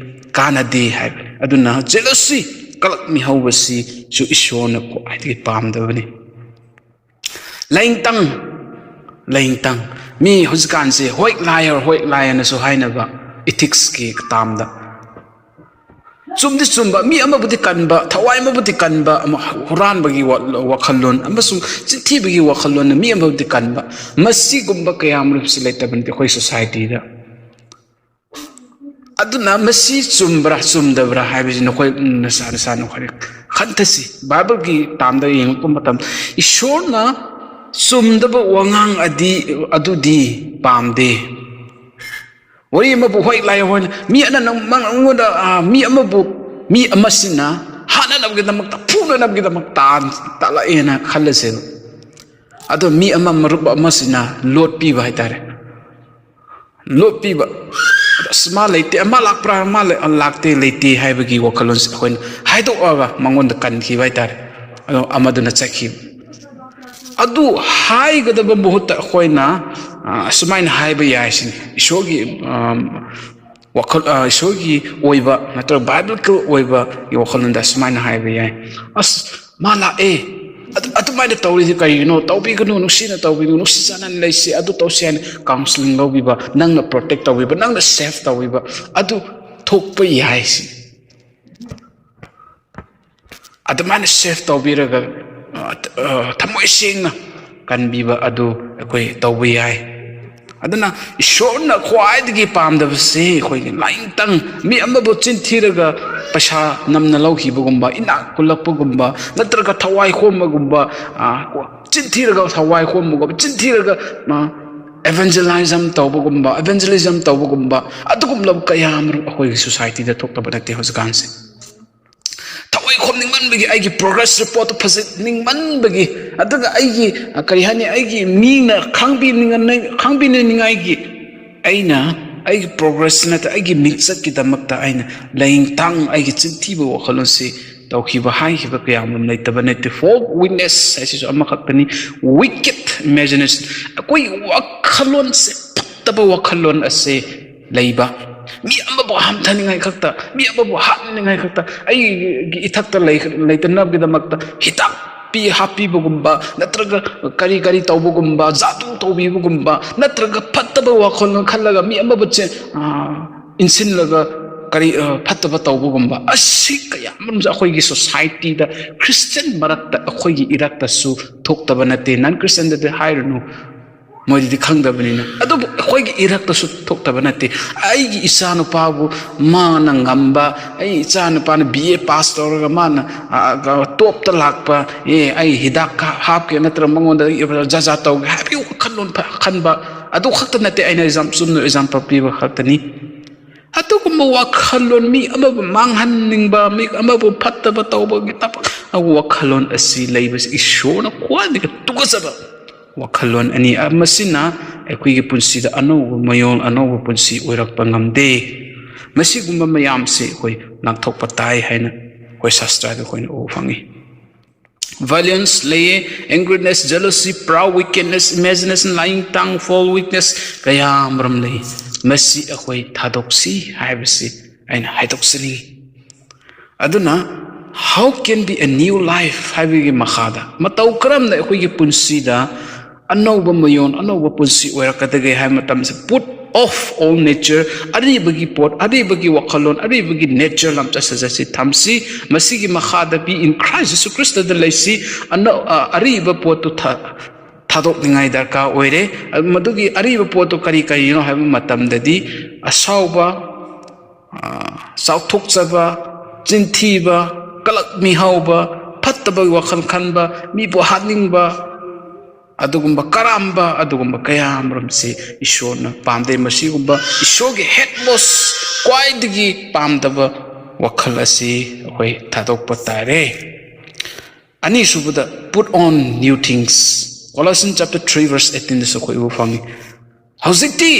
ꯀꯥꯟꯅꯗꯦ ꯍꯥꯏꯕꯅꯤ꯫ ꯑꯗꯨꯅ ꯖꯦꯂꯁꯤ, ꯀꯂꯛ ꯃꯤꯍꯧꯕꯁꯤꯁꯨ ꯏꯁꯣꯔꯅ ꯈ꯭ꯋꯥꯏꯗꯒꯤ ꯄꯥꯝꯗꯕꯅꯤ꯫ ꯂꯥꯏꯅꯤꯡꯇꯪ, ꯂꯥꯏꯅꯤꯡꯇꯪ꯫ ꯃꯤ ꯍꯧꯖꯤꯛꯀꯥꯟꯁꯦ ꯍꯣꯏ ꯂꯥꯏꯌꯔ, ꯍꯣꯏ ꯂꯥꯏꯌꯔꯅꯁꯨ ꯍꯥꯏꯅꯕ ꯏꯊꯤꯛꯁꯀꯤ ꯇꯥꯝꯗ꯫ ꯆꯨꯝꯗꯤ ꯆꯨꯝꯕ, ꯃꯤ ꯑꯃꯕꯨꯗꯤ ꯀꯟꯕ, ꯊꯋꯥꯏ ꯑꯃꯕꯨꯗꯤ ꯀꯟꯕ, ꯑꯃ ꯍꯨꯔꯥꯟꯕꯒꯤ ꯋꯥ-, ꯋꯥꯈꯜꯂꯣꯟ ꯑꯃꯁꯨꯡ ꯆꯤꯟꯊꯤꯕꯒꯤ ꯋꯥꯈꯜꯂꯣꯟꯅ ꯃꯤ ꯑꯃꯕꯨꯗꯤ ꯀꯟꯕ, ꯃꯁꯤꯒꯨꯝꯕ ꯀꯌꯥ ꯑꯃꯔꯣꯝꯁꯤ ꯂꯩꯇꯕꯅꯗꯤ ꯑꯩꯈꯣꯏ ꯁꯣꯁꯥꯏꯇꯤꯗ꯫ ꯑꯗꯨꯅ ꯃꯁꯤ ꯆꯨꯝꯕ꯭ꯔꯥ ꯆꯨꯝꯗꯕ꯭ꯔꯥ ꯍꯥꯏꯕꯁꯤ ꯅꯈꯣꯏ ꯅꯁꯥ ꯅꯁꯥ ꯅꯈꯣꯏ ꯈꯟꯊꯁꯤ꯫ ꯕꯥꯏꯕꯜꯒꯤ ꯇꯥꯝꯗ ꯌꯦꯡꯉꯛꯄ ꯃꯇꯝꯗ ꯏꯁꯣꯔꯅ ꯆꯨꯝꯗꯕ ꯋꯥꯉꯥꯡ ꯑꯗꯤ, ꯑꯗꯨꯗꯤ ꯄꯥꯝꯗꯦ꯫ ꯋꯥꯔꯤ ꯑꯃꯕꯨ ꯍꯣꯏ ꯂꯥꯏ ꯍꯣꯏ, ꯃꯤ ꯑꯅ ꯅꯪ-, ꯃꯉꯣꯟꯗ, ꯑ, ꯃꯤ ꯑꯃꯕꯨ, ꯃꯤ ꯑꯃꯁꯤꯅ ꯍꯥꯠꯅꯅꯕꯒꯤꯗꯃꯛꯇ, ꯐꯨꯅꯅꯕꯒꯤꯗꯃꯛꯇ ꯇꯥꯜꯂꯛꯑꯦꯅ ꯈꯜꯂꯁꯦꯕ꯫ ꯑꯗꯣ ꯃꯤ ꯑꯃ, ꯃꯔꯨꯞ ꯑꯃꯁꯤꯅ ꯂꯣꯠꯄꯤꯕ ꯍꯥꯏꯇꯥꯔꯦ꯫ ꯂꯣꯠꯄꯤꯕ꯫ ꯑꯁ, ꯃꯥ ꯂꯩꯇꯦ, ꯃꯥ ꯂꯥꯛꯄ꯭ꯔꯥ, ꯃꯥ ꯂꯩ-, ꯂꯥꯛꯇꯦ, ꯂꯩꯇꯦ ꯍꯥꯏꯕꯒꯤ ꯋꯥꯈꯜꯂꯣꯟꯁꯦ ꯑꯩꯈꯣꯏꯅ ꯍꯥꯏꯗꯣꯛꯑꯒ ꯃꯉꯣꯟꯗ ꯀꯟꯈꯤꯕ ꯍꯥꯏꯇꯥꯔꯦ꯫ ꯑꯗꯣ ꯑꯃꯗꯨꯅ ꯆꯠꯈꯤꯕ꯫ ꯑꯗꯨ ꯍꯥꯏꯒꯗꯕ ꯃꯍꯨꯠꯇ ꯑꯩꯈꯣꯏꯅ, ꯑ, ꯑꯁꯨꯃꯥꯏꯅ ꯍꯥꯏꯕ ꯌꯥꯏ ꯁꯤꯅꯤ꯫ ꯏꯁꯣꯔꯒꯤ, ꯑ, ꯋꯥꯈꯜ ꯑ, ꯏꯁꯣꯔꯒꯤ ꯑꯣꯏꯕ ꯅꯠꯇ꯭ꯔꯒ ꯕꯥꯏꯕꯜꯒꯤ ꯑꯣꯏꯕ ꯋꯥꯈꯜꯂꯣꯟꯗ ꯑꯁꯨꯃꯥꯏꯅ ꯍꯥꯏꯕ ꯌꯥꯏ꯫ ꯑꯁ, ꯃꯥ ꯂꯥꯛꯑꯦ, ꯑꯗꯨ ꯑꯗꯨꯃꯥꯏꯅ ꯇꯧꯔꯤꯁꯦ ꯀꯔꯤꯒꯤꯅꯣ? ꯇꯧꯕꯤꯒꯅꯨ, ꯅꯨꯡꯁꯤꯅ ꯇꯧꯕꯤꯒꯅꯨ, ꯅꯨꯡꯁꯤ ꯆꯥꯟꯅꯅ ꯂꯩꯁꯤ, ꯑꯗꯨ ꯇꯧꯁꯤ ꯍꯥꯏꯅ ꯀꯥꯎꯟꯁꯤꯂꯤꯡ ꯂꯧꯕꯤꯕ, ꯅꯪꯅ ꯄ꯭ꯔꯣꯇꯦꯛ ꯇꯧꯕꯤꯕ, ꯅꯪꯅ ꯁꯦꯐ ꯇꯧꯕꯤꯕ, ꯑꯗꯨ ꯊꯣꯛꯄ ꯌꯥꯏ꯫ ꯁꯤ ꯑꯗꯨꯃꯥꯏꯅ ꯁꯦꯐ ꯇꯧꯕꯤꯔꯒ ꯑ, ꯑ, ꯊꯃꯣꯏ ꯁꯦꯡꯅ ꯀꯟꯕꯤꯕ ꯑꯗꯨ ꯑꯩꯈꯣꯏ ꯇꯧꯕ ꯌꯥꯏ꯫ ꯑꯗꯨꯅ ꯏꯁꯣꯔꯅ ꯈ꯭ꯋꯥꯏꯗꯒꯤ ꯄꯥꯝꯗꯕꯁꯤ ꯑꯩꯈꯣꯏꯒꯤ ꯂꯥꯏꯅꯤꯡꯇꯪ, ꯃꯤ ꯑꯃꯕꯨ ꯆꯤꯟꯊꯤꯔꯒ ꯄꯩꯁꯥ ꯅꯝꯅ ꯂꯧꯈꯤꯕꯒꯨꯝꯕ, ꯏꯅꯥꯛ ꯈꯨꯜꯂꯛꯄꯒꯨꯝꯕ, ꯅꯠꯇ꯭ꯔꯒ ꯊꯋꯥꯏ ꯈꯣꯝꯕꯒꯨꯝꯕ, ꯑ, ꯆꯤꯟꯊꯤꯔꯒ ꯊꯋꯥꯏ ꯈꯣꯝꯕꯒꯨꯝꯕ, ꯆꯤꯟꯊꯤꯔꯒ ꯑ, evangelism ꯇꯧꯕꯒꯨꯝꯕ, evangelism ꯇꯧꯕꯒꯨꯝꯕ, ꯑꯗꯨꯒꯨꯝꯂꯕ ꯀꯌꯥ ꯑꯃꯔꯣꯝ ꯑꯩꯈꯣꯏꯒꯤ ꯁꯣꯁꯥꯏꯇꯤꯗ ꯊꯣꯛꯇꯕ ꯅꯠꯇꯦ ꯍꯧꯖꯤꯛꯀꯥꯟꯁꯦ꯫ ꯊꯋꯥꯏ ꯈꯣꯝꯅꯤꯡꯃꯟꯕꯒꯤ, ꯑꯩꯒꯤ ꯄ꯭ꯔꯣꯒ꯭ꯔꯦꯁ ꯔꯤꯄꯣꯔꯠꯇꯨ ꯐꯖꯅꯤꯡꯃꯟꯕꯒꯤ, ꯑꯗꯨꯒ ꯑꯩꯒꯤ ꯑ, ꯀꯔꯤ ꯍꯥꯏꯅꯤ, ꯑꯩꯒꯤ ꯃꯤꯅ ꯈꯪꯕꯤꯅꯤꯡꯉ- ꯈꯪꯕꯤꯅꯤꯡꯉꯥꯏꯒꯤ ꯑꯩꯅ ꯑꯩꯒꯤ ꯄ꯭ꯔꯣꯒ꯭ꯔꯦꯁ ꯅꯠꯇ꯭ꯔ ꯑꯩꯒꯤ ꯃꯤꯡꯆꯠꯀꯤꯗꯃꯛꯇ ꯑꯩꯅ ꯂꯥꯏꯅꯤꯡꯇꯪ ꯑꯩꯒꯤ ꯆꯤꯟꯊꯤꯕ ꯋꯥꯈꯜꯂꯣꯟꯁꯤ ꯇꯧꯈꯤꯕ ꯍꯥꯏꯈꯤꯕ ꯀꯌꯥ ꯑꯃꯔꯣꯝ ꯂꯩꯇꯕ ꯅꯠꯇꯦ꯫ False witness ꯍꯥꯏꯁꯤꯁꯨ ꯑꯃꯈꯛꯇꯅꯤ꯫ Wicked imagination, ꯑꯩꯈꯣꯏꯒꯤ ꯋꯥꯈꯜꯂꯣꯟꯁꯦ, ꯐꯠꯇꯕ ꯋꯥꯈꯜꯂꯣꯟ ꯑꯁꯦ ꯂꯩꯕ, ꯃꯤ ꯑꯃꯕꯨ ꯍꯟꯊꯅꯤꯡꯉꯥꯏ ꯈꯛꯇ, ꯃꯤ ꯑꯃꯕꯨ ꯍꯥꯠꯅꯤꯡꯉꯥꯏ ꯈꯛꯇ, ꯑꯩꯒꯤ ꯏꯊꯛꯇ ꯂꯩ- ꯂꯩꯇꯅꯕꯒꯤꯗꯃꯛꯇ ꯍꯤꯗꯥꯛ ꯄꯤ ꯍꯥꯞꯄꯤꯕꯒꯨꯝꯕ, ꯅꯠꯇ꯭ꯔꯒ ꯀꯔꯤ ꯀꯔꯤ ꯇꯧꯕꯒꯨꯝꯕ, ꯖꯥꯗꯨ ꯇꯧꯕꯤꯕꯒꯨꯝꯕ, ꯅꯠꯇ꯭ꯔꯒ ꯐꯠꯇꯕ ꯋꯥꯈꯜꯂꯣꯟ ꯈꯜꯂꯒ ꯃꯤ ꯑꯃꯕꯨ ꯆꯦ- ꯑ, ꯏꯟꯁꯤꯜꯂꯒ ꯀꯔꯤ ꯑ, ꯐꯠꯇꯕ ꯇꯧꯕꯒꯨꯝꯕ, ꯑꯁꯤ ꯀꯌꯥ ꯑꯃꯔꯣꯝꯁꯦ ꯑꯩꯈꯣꯏꯒꯤ ꯁꯣꯁꯥꯏꯇꯤꯗ, ꯈ꯭ꯔꯤꯁꯇꯤꯌꯟ ꯃꯔꯛꯇ, ꯑꯩꯈꯣꯏꯒꯤ ꯏꯔꯛꯇꯁꯨ ꯊꯣꯛꯇꯕ ꯅꯠꯇꯦ꯫ ꯅꯟ ꯈ꯭ꯔꯤꯁꯇꯤꯌꯟꯗꯗꯤ ꯍꯥꯏꯔꯨꯅꯨ, ꯃꯣꯏꯗꯗꯤ ꯈꯪꯗꯕꯅꯤꯅ꯫ ꯑꯗꯨꯕꯨ ꯑꯩꯈꯣꯏꯒꯤ ꯏꯔꯛꯇꯁꯨ ꯊꯣꯛꯇꯕ ꯅꯠꯇꯦ꯫ ꯑꯩꯒꯤ ꯏꯆꯥꯅꯨꯄꯥꯕꯨ ꯃꯥꯅ ꯉꯝꯕ, ꯑꯩ ꯏꯆꯥꯅꯨꯄꯥꯅ ꯕꯤ ꯑꯦ ꯄꯥꯁ ꯇꯧꯔꯒ ꯃꯥꯅ ꯑ, ꯑ, ꯇꯣꯞꯇ ꯂꯥꯛꯄ, ꯑꯦ, ꯑꯩ ꯍꯤꯗꯥꯛ ꯀꯥ- ꯍꯥꯞꯀꯦ ꯅꯠꯇ꯭ꯔꯒ ꯃꯉꯣꯟꯗ ꯖꯥ ꯖꯥ ꯇꯧꯒꯦ ꯍꯥꯏꯕꯒꯤ ꯋꯥꯈꯜꯂꯣꯟ ꯐ- ꯈꯟꯕ, ꯑꯗꯨ ꯈꯛꯇ ꯅꯠꯇꯦ꯫ ꯑꯩꯅ ꯑꯦꯛꯖꯥꯝ ꯆꯨꯝꯅ ꯑꯦꯛꯖꯥꯝꯄꯜ ꯄꯤꯕ ꯈꯛꯇꯅꯤ꯫ ꯑꯗꯨꯒꯨꯝꯕ ꯋꯥꯈꯜꯂꯣꯟ, ꯃꯤ ꯑꯃꯕꯨ ꯃꯥꯡꯍꯟꯅꯤꯡꯕ, ꯃꯤ ꯑꯃꯕꯨ ꯐꯠꯇꯕ ꯇꯧꯕꯒꯤ ꯊꯕꯛ, ꯋꯥꯈꯜꯂꯣꯟ ꯑꯁꯤ ꯂꯩꯕꯁꯤ ꯏꯁꯣꯔꯅ ꯈ꯭ꯋꯥꯏꯗꯒꯤ ꯇꯨꯀꯠꯆꯕ ꯋꯥꯈꯜꯂꯣꯟ ꯑꯅꯤ꯫ ꯃꯁꯤꯅ ꯑꯩꯈꯣꯏꯒꯤ ꯄꯨꯟꯁꯤꯗ ꯑꯅꯧꯕ ꯃꯌꯣꯜ, ꯑꯅꯧꯕ ꯄꯨꯟꯁꯤ ꯑꯣꯏꯔꯛꯄ ꯉꯝꯗꯦ꯫ ꯃꯁꯤꯒꯨꯝꯕ ꯃꯌꯥꯝꯁꯤ ꯑꯩꯈꯣꯏ ꯉꯥꯛꯊꯣꯛꯄ ꯇꯥꯏ ꯍꯥꯏꯅ ꯑꯩꯈꯣꯏ ꯁꯥꯁꯇ꯭ꯔꯗ ꯑꯩꯈꯣꯏꯅ ꯎꯕ ꯐꯪꯉꯤ꯫ Violence ꯂꯩꯌꯦ, angriness, jealousy, proud, wickedness, imagination, lying tongue, false witness, ꯀꯌꯥ ꯑꯃꯔꯣꯝ ꯂꯩ꯫ ꯃꯁꯤ ꯑꯩꯈꯣꯏ ꯊꯥꯗꯣꯛꯁꯤ ꯍꯥꯏꯕꯁꯤ ꯑꯩꯅ ꯍꯥꯏꯗꯣꯛꯆꯅꯤꯡꯉꯤ꯫ ꯑꯗꯨꯅ, "How can be a new life?" ꯍꯥꯏꯕꯒꯤ ꯃꯈꯥꯗ, ꯃꯇꯧ ꯀꯔꯝꯅ ꯑꯩꯈꯣꯏꯒꯤ ꯄꯨꯟꯁꯤꯗ ꯑꯅꯧꯕ ꯃꯌꯣꯟ, ꯑꯅꯧꯕ ꯄꯨꯟꯁꯤ ꯑꯣꯏꯔꯛꯀꯗꯒꯦ ꯍꯥꯏꯕ ꯃꯇꯝꯁꯦ, "Put off all nature", ꯑꯔꯤꯕꯒꯤ ꯄꯣꯠ, ꯑꯔꯤꯕꯒꯤ ꯋꯥꯈꯜꯂꯣꯟ, ꯑꯔꯤꯕꯒꯤ nature, ꯂꯝꯆꯠ ꯁꯥꯖꯠꯁꯤ ꯊꯝꯁꯤ꯫ ꯃꯁꯤꯒꯤ ꯃꯈꯥꯗ, "Be in Christ", ꯖꯤꯁꯨ ꯈ꯭ꯔꯤꯁꯇꯗ ꯂꯩꯁꯤ꯫ ꯑꯅꯧ-, ꯑ, ꯑꯔꯤꯕ ꯄꯣꯠꯇꯨ ꯊ-, ꯊꯥꯗꯣꯛꯅꯤꯡꯉꯥꯏ ꯗꯔꯀꯥꯔ ꯑꯣꯏꯔꯦ꯫ ꯃꯗꯨꯒꯤ ꯑꯔꯤꯕ ꯄꯣꯠꯇꯨ ꯀꯔꯤ ꯀꯔꯤꯅꯣ ꯍꯥꯏꯕ ꯃꯇꯝꯗꯗꯤ, ꯑꯁꯥꯎꯕ, ꯑ, ꯆꯥꯎꯊꯣꯛꯆꯕ, ꯆꯤꯟꯊꯤꯕ, ꯀꯂꯛ ꯃꯤꯍꯥꯎꯕ, ꯐꯠꯇꯕ ꯋꯥꯈꯜ ꯈꯟꯕ, ꯃꯤꯕꯨ ꯍꯥꯠꯅꯤꯡꯕ, ꯑꯗꯨꯒꯨꯝꯕ ꯀꯔꯥꯝꯕ, ꯑꯗꯨꯒꯨꯝꯕ ꯀꯌꯥ ꯑꯃꯔꯣꯝꯁꯤ ꯏꯁꯣꯔꯅ ꯄꯥꯝꯗꯦ꯫ ꯃꯁꯤꯒꯨꯝꯕ ꯏꯁꯣꯔꯒꯤ ꯍꯦꯠ ꯃꯣꯁ, ꯈ꯭ꯋꯥꯏꯗꯒꯤ ꯄꯥꯝꯗꯕ ꯋꯥꯈꯜ ꯑꯁꯤ ꯑꯩꯈꯣꯏ ꯊꯥꯗꯣꯛꯄ ꯇꯥꯔꯦ꯫ ꯑꯅꯤꯁꯨꯕꯗ, "Put on new things", Colossians chapter three verse eighteen ꯗꯁꯨ ꯑꯩꯈꯣꯏ ꯎꯕ ꯐꯪꯉꯤ꯫ ꯍꯧꯖꯤꯛꯇꯤ